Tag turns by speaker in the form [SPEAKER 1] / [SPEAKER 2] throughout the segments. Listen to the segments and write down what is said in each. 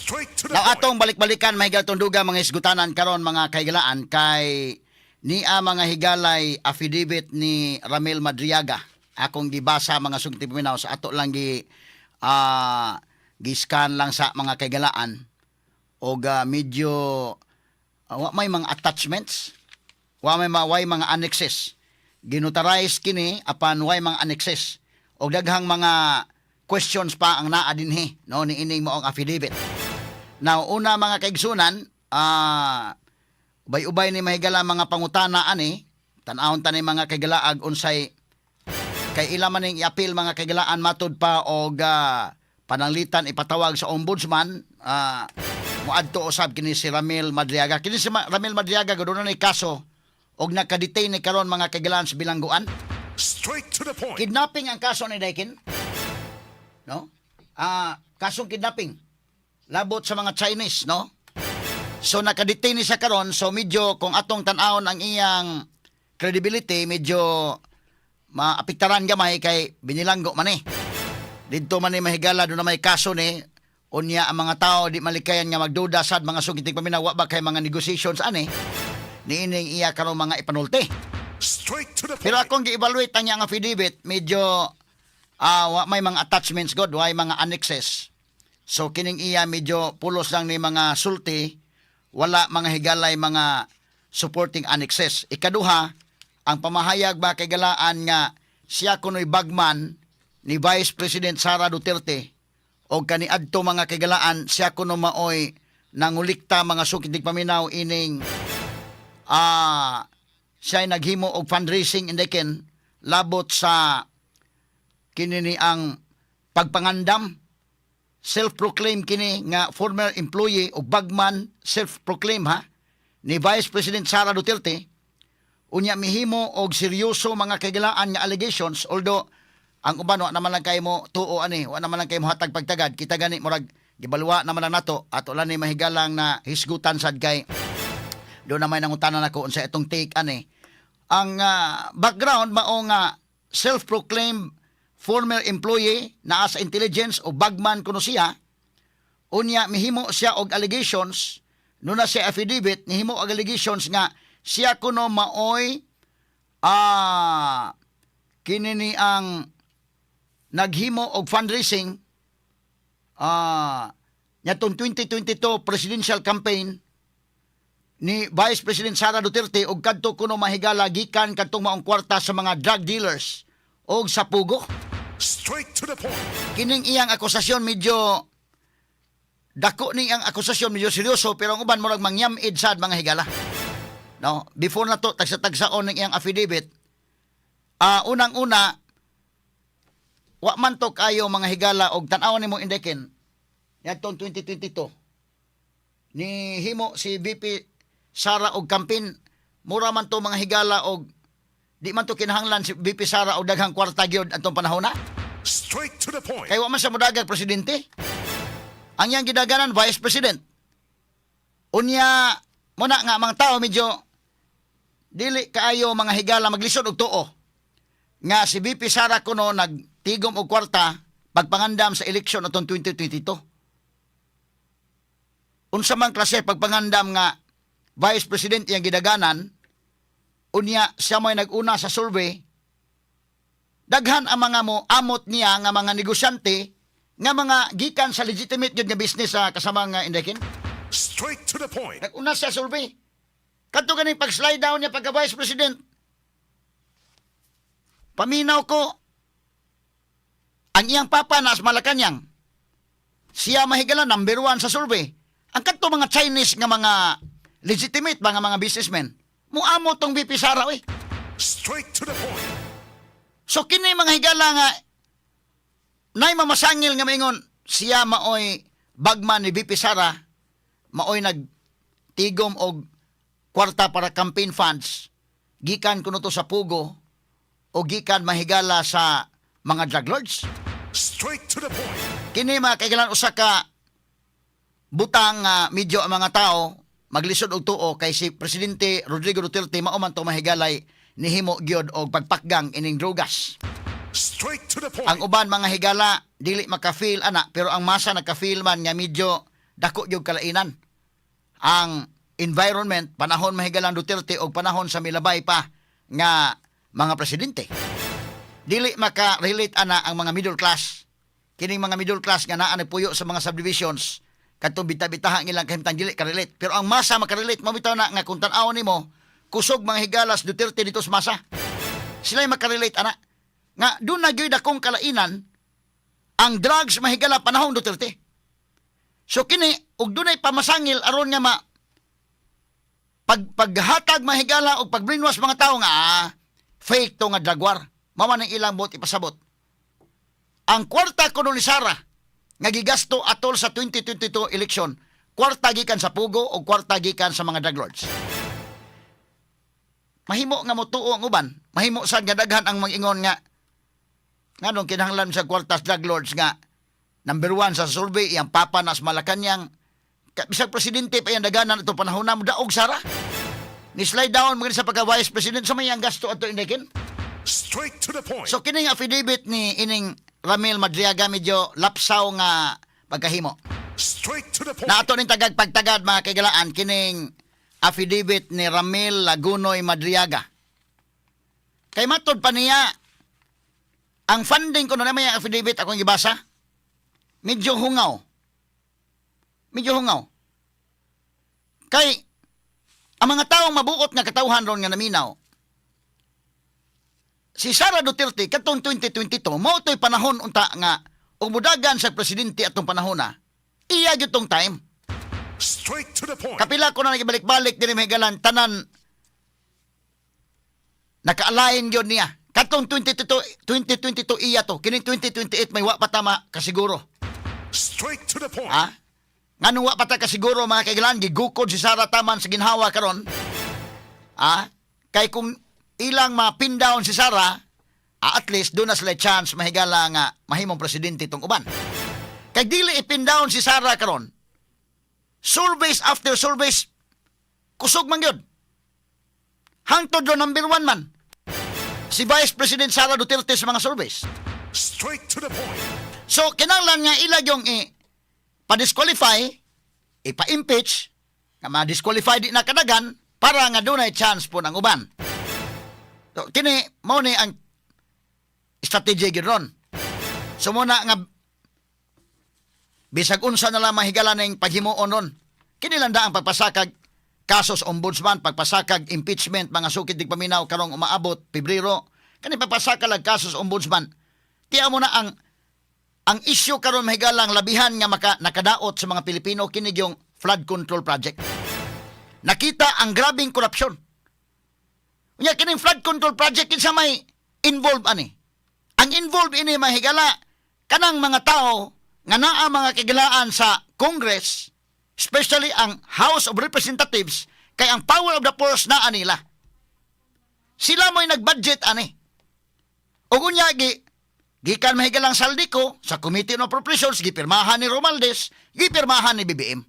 [SPEAKER 1] Straight to the
[SPEAKER 2] Now
[SPEAKER 1] point.
[SPEAKER 2] Atong balik-balikan, mga higala, dugang mga hisgutanan karon, mga kahigalaan, kay nia, mga higalay, affidavit ni Ramil Madriaga. Akong gibasa, mga suking tigpaminaw, sa ato lang gi-scan lang sa mga kahigalaan og medyo wa may mga attachments, wa may mga, way mga annexes. Ginotarize kini apan way mga annexes og daghang mga questions pa ang naa dinhi, no, niining maong affidavit. Now, una, mga kaigsunan, ubay-ubay ni mahigala mga pangutana ani, tan-awon ta ni, mga kaigalaag, unsay kay ila man ning i-appeal, mga kaigalaan, matud pa og pananglitan ipatawag sa ombudsman, moadto usab kini si Ramil Madriaga. Kini si Ramil Madriaga gud ni kaso og naka-detain ni karon, mga kaigalaan, sa bilangguan.
[SPEAKER 1] Straight to the point.
[SPEAKER 2] Kidnapping ang kaso ni Daikin. No? Kasong kidnapping. Labot sa mga Chinese, no? So naka-detain ni siya karon, so medyo kung atong tan-awon ang iyang credibility, medyo maapektaran gamay kay binilanggo man eh. Didto man ni, mahigala, doon na may kaso ni unya ang mga tao di malikayan nga magduda sad, mga suking tigpaminaw, wa ba kay mga negotiations ani niining iya karon mga ipanulti.
[SPEAKER 1] Straight to the point.
[SPEAKER 2] Pero akong gi-evaluate ang iyang affidavit, medyo wa may mga attachments god, wa may mga annexes. So kining iya medyo pulos lang ni mga sulti, wala, mga higalay, mga supporting annexes. Ikaduha, ang pamahayag ba kay galaan nga siya kuno'y bagman ni Vice President Sara Duterte o kaniadto, mga kaigalaan, siya kuno maoy nangulikta, mga suking tigpaminaw, ining siya ay naghimo og fundraising indiken labot sa kini ni ang pagpangandam, self-proclaim kini nga former employee o bagman, self-proclaim ha, ni Vice President Sara Duterte. Unya mihimo og seryoso, mga kaigalaan, nga allegations, although ang uban wa naman lang kay mo tuo ani, wa naman lang kay mo hatag pagtagad. Kita gani murag gibaluwa naman lang nato. Ato lang ni mahigalang na hisgutan sad kay do na may nangutanan ako unsa itong take ani. Ang background mao nga self-proclaimed former employee naa sa intelligence o bagman kuno siya. Unya mihimo siya og allegations no na siya affidavit, nihimo og allegations nga siya kuno maoy kini ni ang naghimo og fundraising nyatong 2022 presidential campaign ni Vice President Sara Duterte og kadto kuno, mahigala, gikan kadtong maong kwarta sa mga drug dealers og sa pugo.
[SPEAKER 1] Straight to the point.
[SPEAKER 2] Kining iyang akusasyon, medyo dako ni ang akusasyon, medyo seryoso, pero ang uban murag mangyamid sad, mga higala. No, before na to tagsa-tagsaon ng iyang affidavit. Unang-una, wa man to kayo, mga higala, og tan-awon nimo indeken niadtong 2022 ni himo si VP Sara og campaign, mura man to, mga higala, og di man to kinahanglan si VP Sara og daghang kwarta gyud atong panahon na.
[SPEAKER 1] Straight to the point.
[SPEAKER 2] Kay wa man sa mudagag presidente. Ang iyang gidaganan, vice president. Unya muna nga mga tao medyo dili kaayo, mga higala, maglisod og tuo nga si VP Sara kuno nagtigom og kwarta pagpangandam sa eleksyon atong 2022. Unsa man klase pagpangandam nga vice president iyang gidaganan, unya siya mo'y nag-una sa survey, daghan ang mga mo amot niya nga mga negosyante nga mga gikan sa legitimate yun nga business sa kasamang nga indekin.
[SPEAKER 1] Straight to the point.
[SPEAKER 2] Nag-una siya survey. Kadto ganing pag-slide down niya pagka vice president. Paminaw ko, ang iyang papa na sa Malacanang, siya, mahigala, number one sa survey. Ang kadto mga Chinese nga mga legitimate mga businessmen, muamo tong VP Sara, oy.
[SPEAKER 1] Straight to the point.
[SPEAKER 2] So kini, mga higala, nga nay mamasangil nga maingon siya maoy bagman ni VP Sara, maoy nagtigom og kwarta para campaign funds gikan kuno to sa pugo o gikan, mahigala, sa mga drug lords.
[SPEAKER 1] Straight to the point.
[SPEAKER 2] Kini, mga kaigalan, usa ka butang nga medyo ang mga tao maglisod og tuo kay si Presidente Rodrigo Duterte mao man to, mahigalay, nihimo gyud og pagpakgang ining drogas.
[SPEAKER 1] Straight to the point.
[SPEAKER 2] Ang uban, mga higala, dili maka-feel ana, pero ang masa naka-feel man nga medyo Dako gyud kalainan ang environment panahon, mahigalang Duterte o panahon sa milabay pa nga mga presidente. Dili maka-relate ana ang mga middle class. Kining mga middle class nga naa nagpuyo sa mga subdivisions kadtong bita-bitaha ang ilang kahimtang, dili ka-relate. Pero ang masa makarelate. Mao bitaw na nga kung tan-awon nimo, kusog mga higalas Duterte dito sa masa. Sila makarelate ana. Nga doon na gyud akong kalainan ang drugs, mahigala, panahon Duterte. So kini og dunay pamasangil aron nga ma pag paghatag, mahigala, og pag-brainwash mga tao nga fake to nga drug war. Mao man ang ilang buot ipasabot. Ang kwarta kuno ni Sara nga gigasto atol sa 2022 election, kwarta gikan sa POGO o kwarta gikan sa mga drug lords. Mahimo nga motuo ang uban, mahimo sad nga daghan ang mag-ingon nga nganong kinahanglan sa kwarta sa drug lords nga number one sa survey iyang papa nas Malacanang, bisag presidente pa iyang daganan ato panahon na daog Sara. Ni slide down mga sa pagka vice president sa may ang gasto ato indikin.
[SPEAKER 1] Straight to the point.
[SPEAKER 2] So kining affidavit ni ining Ramil Madriaga, medyo lapsaw nga pagkahimo.
[SPEAKER 1] Straight to the point.
[SPEAKER 2] Na ato ning tagag pagtagad, mga kaigalaan, kining affidavit ni Ramil Lagunoy Madriaga. Kay matod pa niya ang funding kuno na may affidavit akong gibasa. Medyo hungaw. Medyo hungaw. Kay ang mga taong mabuot nga katawhan ron nga naminaw, si Sara Duterte katong 2022 mao to'y panahon unta nga ug mudagan sa presidente atong panahon na iya gyud tong time.
[SPEAKER 1] Straight to the point.
[SPEAKER 2] Kapila ko na nagibalik-balik dinhi, mahigalan, tanan naka-align gyud niya. Katong 2022, 2022 iya to. Kining 2028 may wa pa tama kasiguro.
[SPEAKER 1] Straight to the point.
[SPEAKER 2] Ha? Nganong wa pa ta kasiguro, mga kaigalan, gigukod si Sara taman sa ginhawa karon. Ha? Kay kung ilang ma-pin down si Sara, at least doon na sila chance, mahigala, nga mahimong presidente itong uban. Kay dili i-pin down si Sara karon, surveys after surveys, kusog man yun. Hangtod do number one man si Vice President Sara Duterte sa mga surveys.
[SPEAKER 1] Straight to the point.
[SPEAKER 2] So, kinahanglan nga ila yung i-pa-disqualify, ipa-impeach, nga ma-disqualify di na kadagan, para nga dunay chance po ng uban. So, kini, mao ni ang strategy gyud ron. So, muna nga, bisag unsa na lang mahigala ning paghimuon ron. Kini lang da ang pagpasakag kasos ombudsman, pagpasakag impeachment, mga sukid tig paminaw karong umaabot, Pebrero, kani pagpasakag lag kasos ombudsman. Tiya mo na ang issue karon, mahigalang labihan nga nakadaot sa mga Pilipino kini yung flood control project. Nakita ang grabing korupsyon. Unya kining flood control project, kinsa may involved ani? Ang involved ini, mahigala, kanang mga tao nga naa, mga kagilaan, sa Congress, especially ang House of Representatives, kay ang power of the purse naa nila. Sila mo'y nag-budget ani. Ug unya gikan mahigalang Zaldy Co sa Committee on Appropriations, gipirmahan ni Romualdez, gipirmahan ni BBM.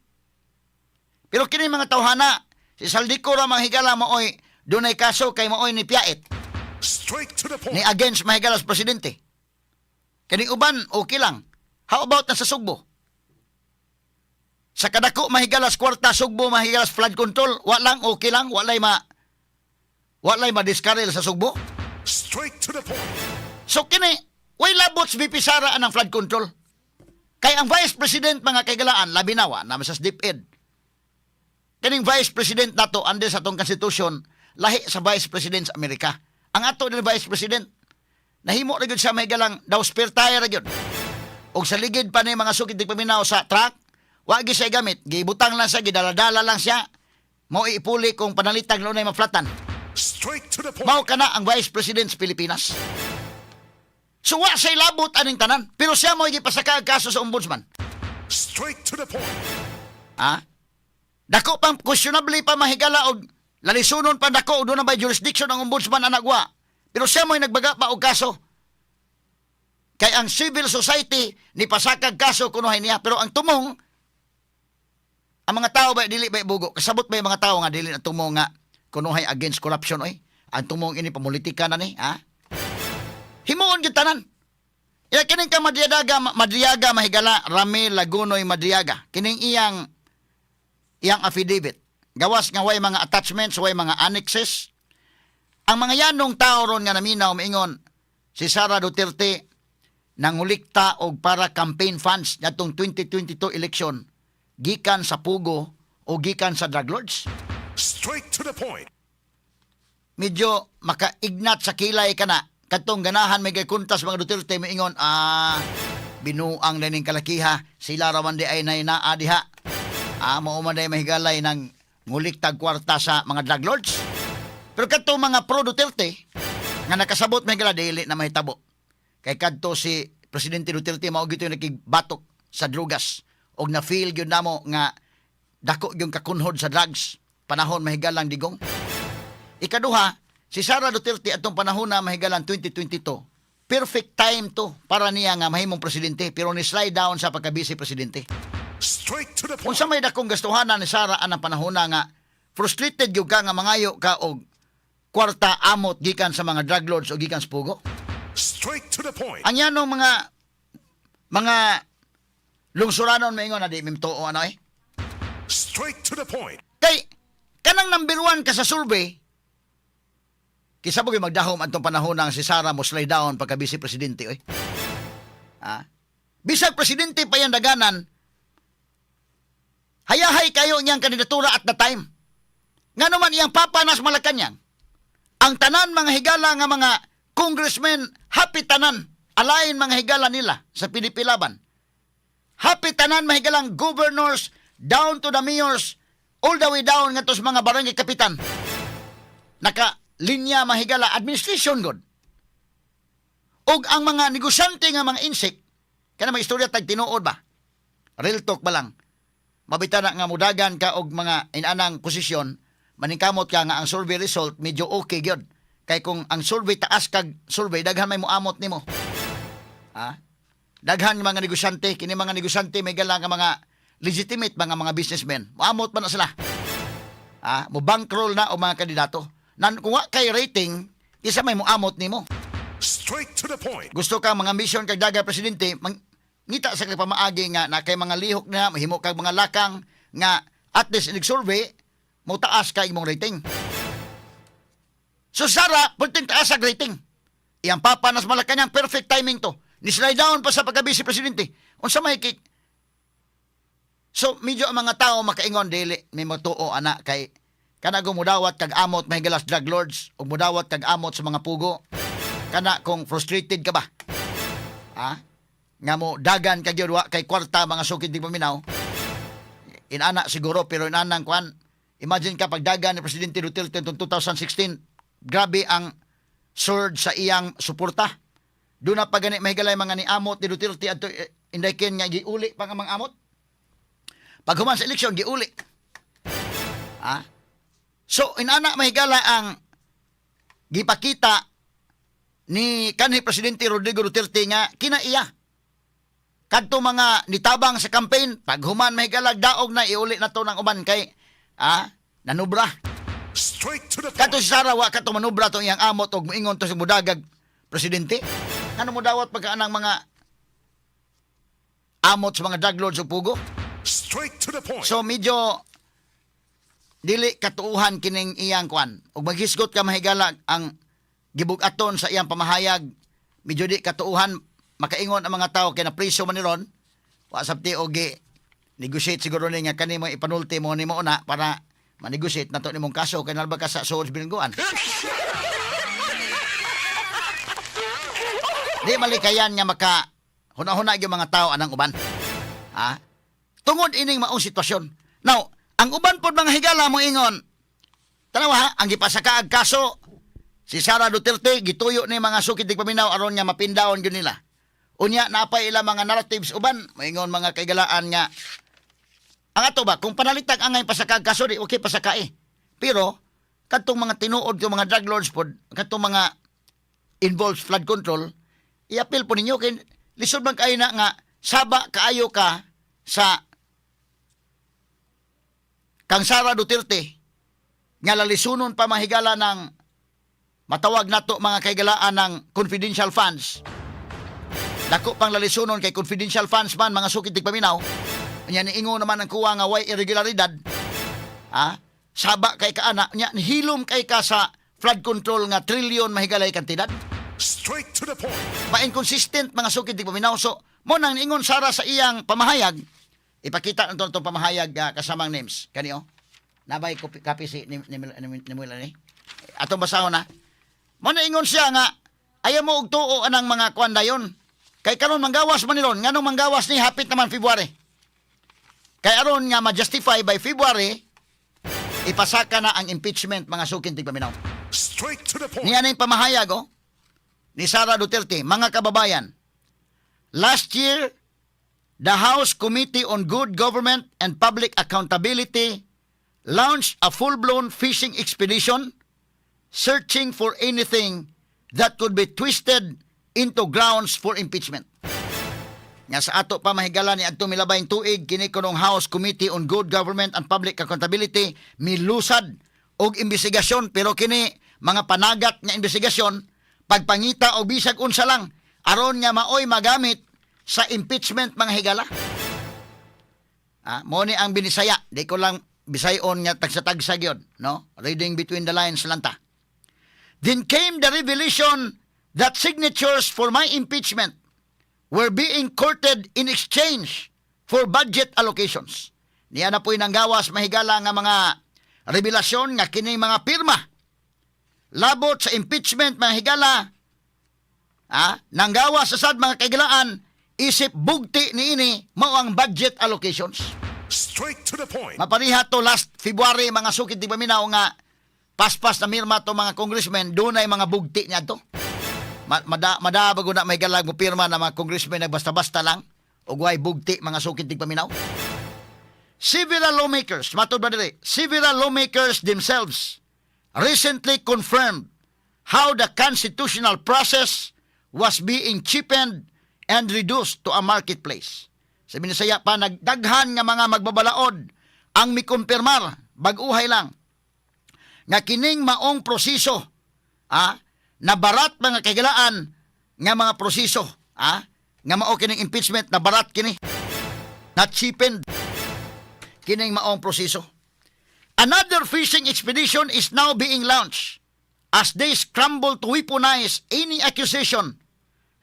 [SPEAKER 2] Pero kini mga tawhana, si Zaldy Co ra, mga higala, maoy dunay kaso kay maoy ni piyait
[SPEAKER 1] Straight to the point.
[SPEAKER 2] Ni against, mahigala, sa presidente. Kani uban okay lang. How about na sa Sugbo? Sa kadako, mahigalas, kwarta Sugbo, mahigalas, flood control, wa lang okay lang, walay ma-diskaril sa Sugbo.
[SPEAKER 1] Straight to the point.
[SPEAKER 2] So kini, way labot si VP Sara anang flood control. Kay ang Vice President, mga kaigalaan, labi na wa naman sa DepEd. Kining Vice President nato under sa atong constitution, lahi sa Vice President sa Amerika. Ang ato din Vice President, nahimo ra gyud siya, mahigalang, daw spare tire ra gyud. Og sa ligid pa ni, mga sukid paminaw, sa truck, wa gyud siya gamit, gibutang lang siya, gidaladala lang siya. Mao ipuli kung panalitag na maflatan.
[SPEAKER 1] Straight to the point.
[SPEAKER 2] Mao kana ang Vice President sa Pilipinas. So wa say labot aning tanan, pero siya mo gipasaka ang kaso sa ombudsman.
[SPEAKER 1] Straight to the point.
[SPEAKER 2] Ha? Dako pang questionably pa, mahigala, og lalisunon pa dako og doon na by jurisdiction ang ombudsman anagwa. Pero siya mo'y nagbaga pa og kaso. Kay ang civil society ni pasakag kaso kunuhay niya, pero ang tumong ang mga tao ba dili ba bugo? Kasabot ba yung mga tao nga dili na tumong nga kunuhay against corruption oy? Ang tumong ini pamulitika na ni, ha? Himuon gyud tanan. Ya kining ka Madriaga, Madriaga, mahigala, Ramil Lagunoy Madriaga. Kining iyang iyang affidavit. Gawas nga way mga attachments, way mga annexes. Ang mga yanong tao ron nga naminaw miingon si Sara Duterte nangulikta og para campaign funds ngadtong 2022 election gikan sa pugo o gikan sa drug lords.
[SPEAKER 1] Straight to the point.
[SPEAKER 2] Medyo makaignat sa kilay ka na kadtong ganahan may kuntas mga Duterte, miingon, "Ah, binuang na ning kalakiha, sila raman di ay nay naa diha, ah, mao man day, mahigalay, ng nguliktag kwarta sa mga drug lords." Pero kadtong mga pro Duterte nga nakasabot, mahigala, dili na mahitabo kay kadto si Presidente Duterte mao gyud nakigbatok sa drugas og na feel gyud namo nga dako yung kakunhod sa drugs panahon, mahigalang, Digong. Ikaduha, si Sara Duterte atong panahon na, mahigalang, 2022, perfect time to para niya nga mahimong presidente, pero ni slide down sa pagka-vice presidente.
[SPEAKER 1] Straight to the point.
[SPEAKER 2] Unsa may dakong gastuhanan ni Sara anang panahon na nga frustrated gyud ka nga mangayo ka og kwarta, amot, gikan sa mga drug lords o gikan sa pugo?
[SPEAKER 1] Straight to the point.
[SPEAKER 2] Ang yanong mga lungsuranon maingon na di mimtuo ano eh.
[SPEAKER 1] Straight to the point.
[SPEAKER 2] Kay kanang number one ka sa survey, kisa mo magdahom antong panahon nang si Sara mo slide down pagka vice presidente oy. Ha? Bisag presidente pa yan daganan, hayahay kayo niyang kandidatura at the time. Nga naman iyang papa nas Malacanang. Ang tanan mga higala nga mga congressmen, happy tanan. Alain mga higala nila sa PDP Laban. Happy tanan mahigalang governors down to the mayors, all the way down ngadto sa mga barangay kapitan. Naka linya, mahigala, administration god. Og ang mga negosyante nga mga insect, kana may istorya tag tinuod ba? Real talk ba lang? Mabita na nga mudagan ka og mga inanang posisyon, maningkamot ka nga ang survey result medyo okay gyud. Kay kung ang survey taas kag survey, daghan may muamot nimo. Ha? Daghan mga negosyante, kini mga negosyante may gala nga mga legitimate mga businessmen. Muamot man na sila. Ha? Mo bankroll na o mga kandidato. Nan kung wa kay rating, isa may muamot nimo.
[SPEAKER 1] Straight to the point.
[SPEAKER 2] Gusto ka mga mission kag daga presidente, mang, ngita sa kag pamaagi nga na kay mga lihok na mahimo kag mga lakang nga at least inig survey mo taas ka imong rating. So Sara, punting taas ang rating. Iyang papa nas Malacanang, perfect timing to. Ni slide down pa sa pagka-vice presidente. Unsa may kik. So medyo ang mga tao makaingon dili may motuo ana kay kana mudawat kag amot, mahigalas, drug lords ug mudawat kag amot sa mga pugo, kana kung frustrated ka ba, ha, nga mo dagan kag yun, wa kay kwarta, mga sukid di paminaw, inana siguro. Pero inanang kwan, imagine ka pagdagan ni Presidente Duterte noong 2016, grabe ang surge sa iyang suporta. Doon na pa gani, mahigalay, mga niamot ni Duterte adto, eh, Inday Ken, nga giuli pa nga mga amot paghuman sa eleksyon, giuli, ah. So inana, mahigala, ang gipakita ni kanhi Presidente Rodrigo Duterte nga kinaiya kadto mga nitabang sa campaign paghuman, mahigala, daog na iuli na to ng uban kay, ah, nanubra.
[SPEAKER 1] Straight to the point.
[SPEAKER 2] Kadto si Sara wa kadto manubra to iyang amot og moingon to sa mudagag presidente. Ngano mo dawat pagka anang mga amot sa mga drug lords ug pugo?
[SPEAKER 1] Straight to the point.
[SPEAKER 2] So medyo dili katuuhan kining iyang kwan. Ug maghisgot ka, mahigala, ang gibug-aton sa iyang pamahayag medyo di katuuhan. Makaingon ang mga tao kay napriso man ni ron. Wa sabti og gi negotiate siguro ni nga kani mo ipanulti mo nimo una para ma-negotiate na to nimong kaso kay nalba ka sa suod bilangguan. Di malikayan nga maka huna-huna yung mga tao anang uban. Ha? Tungod ining maong sitwasyon. Now, ang uban pod, mga higala, mo ingon. Tanawa ha, ang gipasaka ag kaso si Sara Duterte gituyo ni mga sukid paminaw aron nga mapindaon gyud nila. Unya napay ila mga narratives uban, moingon mga kaigalaan nga ang ato ba kung panalitag angay pasaka ag kaso di okay pasaka eh. Pero kadtong mga tinuod yung mga drug lords pod, kadtong mga involved flood control, i-appeal po ninyo kay lisod man kayo na nga saba kaayo ka sa kang Sara Duterte nga lalisunon pa, mahigala, ng matawag nato, mga kaigalaan, ng confidential funds. Dako pang lalisunon kay confidential funds man, mga suki tigpaminaw. Nya niingon naman ang kuwa nga way irregularidad. Ha? Saba kay ka ana, nya nihilom kay ka sa flood control nga trilyon mahigalay kantidad.
[SPEAKER 1] Straight to the point.
[SPEAKER 2] Ma-inconsistent, mga suki tigpaminaw. So, mo nang niingon Sara sa iyang pamahayag, ipakita na itong pamahayag, kasamang names. Kani oh. Nabay kopi, kapi si ni, ni, ni. Atong basahon na. Mo na ingon siya nga ayaw mo og tuo anang mga kuan dayon. Kay karon manggawas man ni ron, nganong manggawas ni hapit naman February? Kay aron nga ma-justify by February ipasaka na ang impeachment, mga suking tigpaminaw.
[SPEAKER 1] Straight to the point.
[SPEAKER 2] Niya na yung pamahayag, oh, ni Sara Duterte, "Mga kababayan, last year, the House Committee on Good Government and Public Accountability launched a full-blown fishing expedition searching for anything that could be twisted into grounds for impeachment." Nga sa ato pa, mahigala, ni adto milabayng tuig kini kunong House Committee on Good Government and Public Accountability milusad og investigasyon, pero kini mga panagat nga investigasyon, pagpangita og bisag unsa lang aron nga maoy magamit sa impeachment, mga higala. Ah, mo ni ang binisaya, di ko lang bisayon nga tagsa-tagsa gyud, no? Reading between the lines lang ta. "Then came the revelation that signatures for my impeachment were being courted in exchange for budget allocations." Niya na po'y nanggawas, mahigala, nga mga revelasyon nga kini mga pirma labot sa impeachment, mga higala, nanggawas sa sad, mga kaigalaan, isip bugti niini mao ang budget allocations.
[SPEAKER 1] Straight to the point.
[SPEAKER 2] Mapariha to last February, mga sukit di paminaw, nga paspas na mirma to mga congressmen, dunay mga bugti niya to. Madabago na may galag mo pirma na mga congressmen na basta-basta lang ug way bugti, mga sukit tigpaminaw. Several lawmakers, matod ba diri, "Several lawmakers themselves recently confirmed how the constitutional process was being cheapened and reduced to a marketplace." Sa Binisaya pa, nagdaghan nga mga magbabalaod ang mikumpirmar, bag-uhay lang, nga kining maong proseso, nabarat, mga kagilaan, nga mga proseso, nga mao kining impeachment, nabarat kini, na cheapened kining maong proseso. "Another fishing expedition is now being launched as they scramble to weaponize any accusation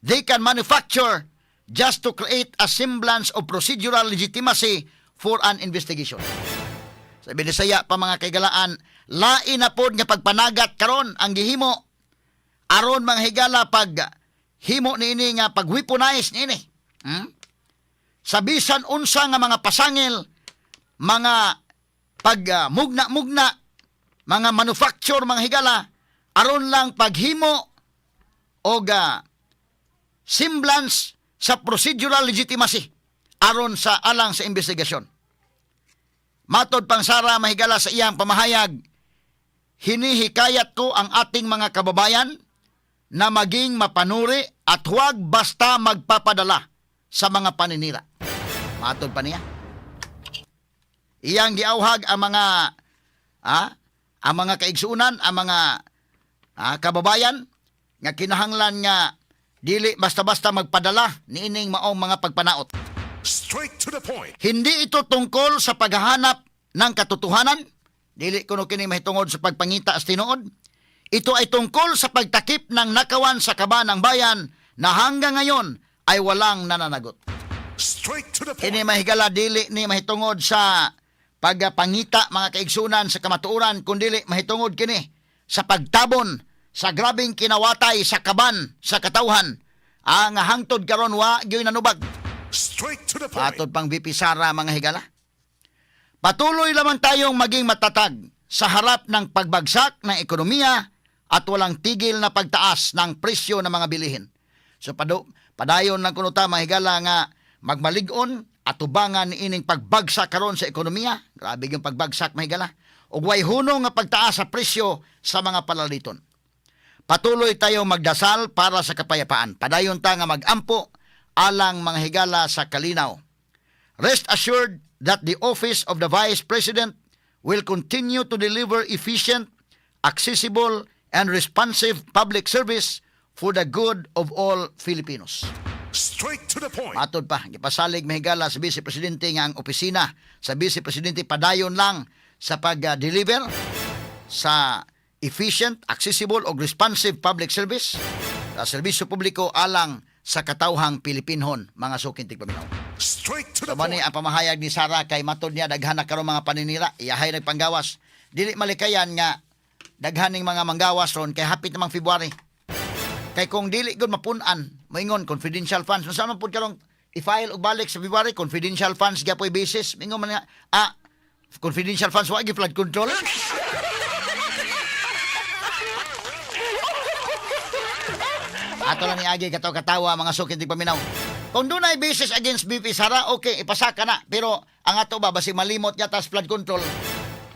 [SPEAKER 2] they can manufacture just to create a semblance of procedural legitimacy for an investigation." Sa Binisaya pa, mga kaigalaan, lain na pod nga pagpanagat karon ang gihimo aron, mga higala, pag himo niini nga pag weaponize niini. Sa bisan unsa nga mga pasangil, mga pag mugna-mugna, mga manufacture, mga higala, aron lang paghimo og semblance sa procedural legitimacy aron sa alang sa investigasyon. Matod pang Sara, mahigala, sa iyang pamahayag, "Hinihikayat ko ang ating mga kababayan na maging mapanuri at huwag basta magpapadala sa mga paninira." Matod pa niya. Iyang giauhag ang mga kaigsunan, ang mga kababayan nga kinahanglan nga dili basta-basta magpadala niining maong mga pagpanaot.
[SPEAKER 1] Straight to the point.
[SPEAKER 2] "Hindi ito tungkol sa paghahanap ng katotohanan. Dili kuno kini mahitungod sa pagpangita sa tinuod. Ito ay tungkol sa pagtakip ng nakawan sa kaba ng bayan na hanggang ngayon ay walang nananagot."
[SPEAKER 1] Straight to the point.
[SPEAKER 2] Kini, mahigala, dili ni mahitungod sa pagpangita, mga kaigsunan, sa kamatuoran, kundili mahitungod kini sa pagtabon sa grabeng kinawatay sa kaban sa katawhan ang hangtod karon wa gyoy nanubag.
[SPEAKER 1] Straight to the point.
[SPEAKER 2] Patod pang VP Sara, mga higala, "Patuloy lamang tayong maging matatag sa harap ng pagbagsak ng ekonomiya at walang tigil na pagtaas ng presyo ng mga bilihin." So padayon lang kuno ta, mga higala, nga magmalig-on at tubangan ni ining pagbagsak karon sa ekonomiya. Grabe yung pagbagsak, mahigala. Ug way hunong nga pagtaas sa presyo sa mga palaliton. "Patuloy tayo magdasal para sa kapayapaan. Padayon ta nga magampo alang, mga higala, sa kalinaw. Rest assured that the Office of the Vice President will continue to deliver efficient, accessible, and responsive public service for the good of all Filipinos."
[SPEAKER 1] Straight to the point.
[SPEAKER 2] Matod pa, gipasalig, mahigala, sa Vice Presidente nga ang opisina sa Vice Presidente padayon lang sa pag-deliver sa efficient, accessible ug responsive public service sa serbisyo publiko alang sa katawhang Pilipinhon, mga suking tigpaminaw.
[SPEAKER 1] Straight to the
[SPEAKER 2] So, mao ni
[SPEAKER 1] point.
[SPEAKER 2] ang pamahayag ni Sara kay matod niya daghan na karon mga paninira, iyahay nagpanggawas. Dili malikayan nga daghan ning mga manggawas ron kay hapit namang February. Kay kung dili gud mapun-an, moingon confidential funds, unsa man pud karong i-file og balik sa February, confidential funds gyapoy basis. Mingon man nga, confidential funds, wa gi flood control. Ato lang niagi katawa-katawa, mga suking tigpaminaw. Kung dunay basis against VP Sara, okay, ipasaka na. Pero ang ato ba, basig malimot niya tas flood control.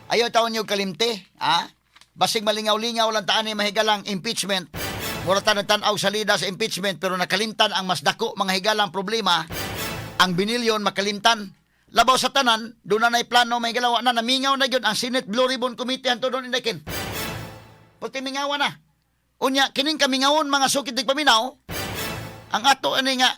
[SPEAKER 2] Ayaw taon niyo kalimte, ha? Basig malingaw-lingaw lang taan ni, mahigalang, impeachment. Mura ta nagtan-aw salida sa impeachment pero nakalimtan ang mas dako, mga higalang, problema. Ang binilyon makalimtan. Labaw sa tanan, doon na na'y plano, mahigala, wa na, namingaw na yun ang Senate Blue Ribbon Committee anto doon indakin. Pati mingawa na. Unya, kining kamingawon, mga sukit paminaw, ang ato ani nga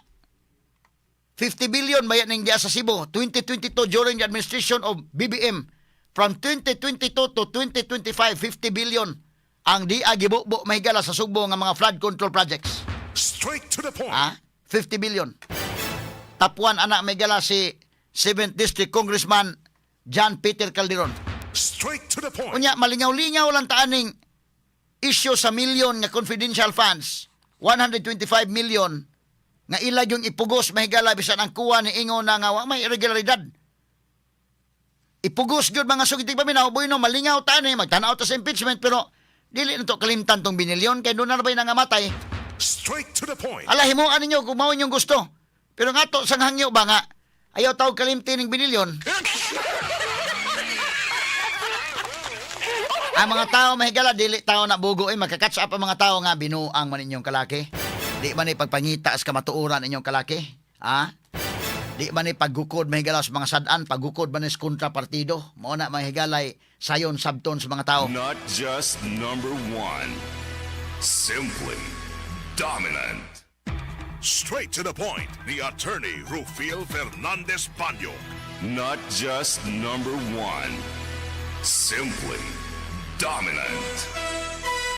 [SPEAKER 2] 50 billion bayad ning diya sa Cebu 2022 during the administration of BBM. From 2022 to 2025, 50 billion ang diya gibubo, mahigala, sa Sugbo nga mga flood control projects.
[SPEAKER 1] Straight to the point.
[SPEAKER 2] Ha? 50 billion. Tapuan ana, mahigala, si 7th District Congressman John Peter Calderon.
[SPEAKER 1] Straight to the point.
[SPEAKER 2] Unya, malingaw-lingaw lang taaning issue sa million nga confidential funds, 125 million nga ila yung ipugos, mahigala, bisan ang kuha ni ingon na nga wa may irregularidad. Ipugos gyud, mga sugitig paminaw, boy no, malingaw ta ni magtan-aw ta sa impeachment pero dili na to kalimtan tong binilyon kay doon na ba'y nangamatay.
[SPEAKER 1] Straight to the point.
[SPEAKER 2] Ala, himuan ninyo kung mao inyong gusto. Pero nga to sang hangyo ba nga ayaw tawag kalimti ning binilyon. Ang mga tao, mahigala, dili tao na bugo eh, magka-catch up ang mga tao nga binuang man inyong kalaki. Di man ni pagpangita sa kamatuoran inyong kalaki. Ha? Di man ni paggukod, mahigala, sa mga sad-an, paggukod man ni sa kontra partido. Mao na, mahigalay, sayon sabton sa mga tao.
[SPEAKER 3] Not just number one. Simply dominant.
[SPEAKER 1] Straight to the point. The attorney Rufil Fernandez Banyo.
[SPEAKER 3] Not just number one. Simply dominant.